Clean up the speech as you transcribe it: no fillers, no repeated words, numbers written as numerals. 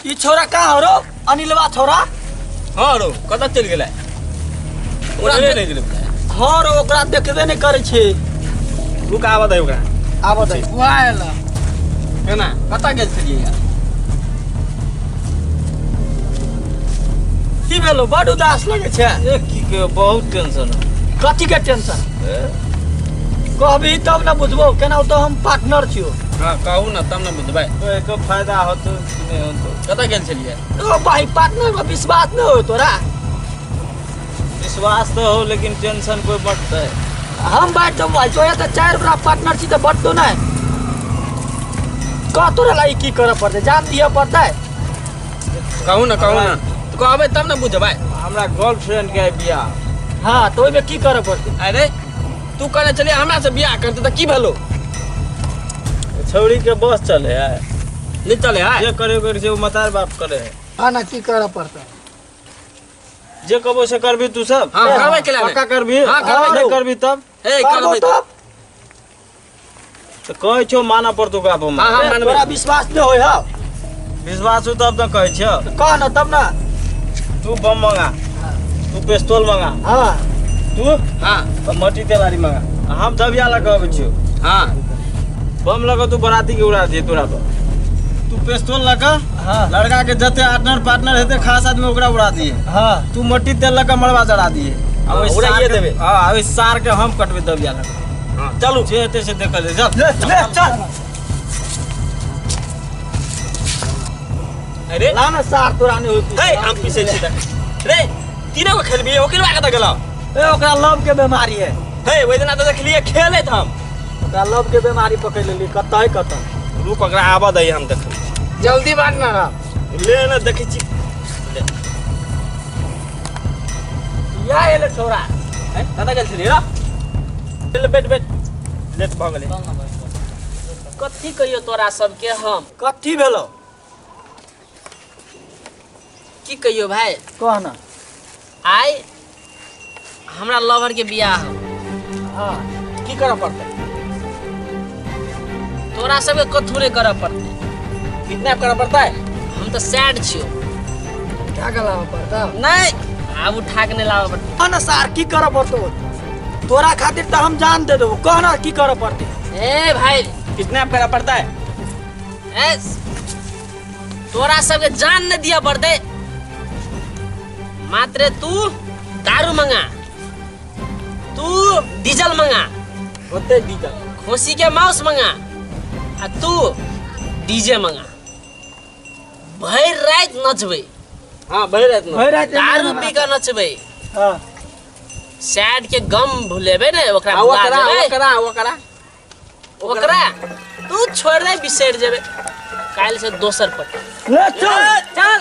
ई छोरा कहाँ हो रो अनिलवा छोरा? हाँ रो, कतऽ चलि गेलै? ओकरा ओकरे नहि गेलै। हाँ रो, ओकरा देखबे नहि करै छै। रुक, आबऽ दे ओकरा। आबऽ दे। वएह एला। केना कतऽ गेल छलियै यार? की भेलो, बड उदास लगै छै? ए की कहियो, बहुत टेंशन है। कथी के टेंशन? कहबी तब ने बुझबो, केना तो हम पार्टनर छियो। हाँ कहू ना तब ने बुझबै। एको फायदा होतो कि नहि होतो? कतऽ गेल छलियै? ओ भाई, पार्टनर पर विश्वास नहि हो तोरा? विश्वास तो हो, लेकिन टेंशन कोई बटतै? हम बाँटि देबो भाई, तोरा तऽ चारि गोटा पार्टनर छी तऽ बटतो नहि। कह तोरा लागि की करऽ पड़तै, जान दिअ पड़तै? कहू ना, कहू ना, तऽ कहबै तब ने बुझबै। हमरा गर्लफ्रेंड के बियाह। हाँ, तऽ ओहिमे की करऽ पड़तै? अरे तू कहने छलियै हमरा से बियाह करतै, तऽ की भेलो? छौड़ी के बस चले है? नहि चले है। जे करे के छै ओ मतार बाप करे है। हाँ ना, की करऽ पड़तै? जे कहबो से करबी तू सब? हाँ, करबै केला नहि? पक्का करबी? हाँ, करबै। नहि करबी तब? ए करबो करबै। तब। तऽ कहै छौ मानऽ पड़तौ गप हमरा। हाँ हाँ ए, मानबै। तोरा विश्वास नहि होइ हौ? विश्वास हो तब तऽ कहै छियौ। कह न तब न। तू बम मंगा, तू पिस्तौल मंगा। हाँ। तू हाँ। मट्टी तेलारी मंगा, हम दबिया लऽ कऽ अबै छियौ। हाँ। बम लऽ कऽ तू बराती के उड़ा दिए तोरा पर। तू पिस्तौल लऽ कऽ हाँ। लड़का के जते आर्टनर पार्टनर हेतै, खास आदमी, ओकरा उड़ा दिए। हाँ। तू मट्टी तेल लऽ कऽ मड़बा जरा दिए आ ओहि उड़ाइए सार के- देबै। हाँ, आ ओहि सार के हम कटबै दबिया लऽ कऽ। हाँ चलू। जे हेतै से देखल जेतै, चल। ले ले चल। अरे ला न सार, तोरा नहि होइ। हे, हम पीसै छी तऽ रे तीनो को खेलबी, ओकरे कतऽ गेलौ? ए, ओकरा लव के बीमारी है। हे, ओहि दिना तऽ देखलियै खेलैत हम। ओकरा लव के बीमारी पकड़ि लेली, कतऽ है कतऽ। रुक, ओकरा आबऽ दही, हम देखबै। जल्दी बात ना रह। ले ने, देखै छी। या एले छोरा। हे, कतऽ गेल छलियै रो? ले बैठ बैठ, लेट भऽ गेलै। कथी कहियो तोरा सबके हम? कथी भेलो? की कहियो भाई? कह न। आइ हमरा लवर के बियाह हो। हाँ। की करऽ पड़तै? तोरा सबके कथू नहि करऽ पड़तै। किडनैप करऽ पड़तै? हम तऽ सैड छियो। उठा के लाबऽ पड़तौ? नहि, आब उठा के नहि लाबऽ पड़तै। कह न सार, की करऽ पड़तौ? तोरा खातिर तऽ हम जान दे देबो, कह न की करऽ पड़तै। ए भाई। किडनैप करऽ पड़तै? ए, तोरा सबके जान नहि दिअ पड़तै, मात्र तू दारू मंगा, तू डीजल मंगा। ओते डीजल? खोसी के मांस मंगा आ तू डीजे मंगा, भरि राति नचबै। हाँ, भरि राति भरि राति। दारू पी कऽ नचबै। हाँ। सैड के गम भुलेबै ने ओकरा। आ भुला ओकरा? जेबै। ओकरा ओकरा ओकरा तू छोड़ दे, बिसरि जेबै, काल्हि से दोसर पट। ले चल। चल।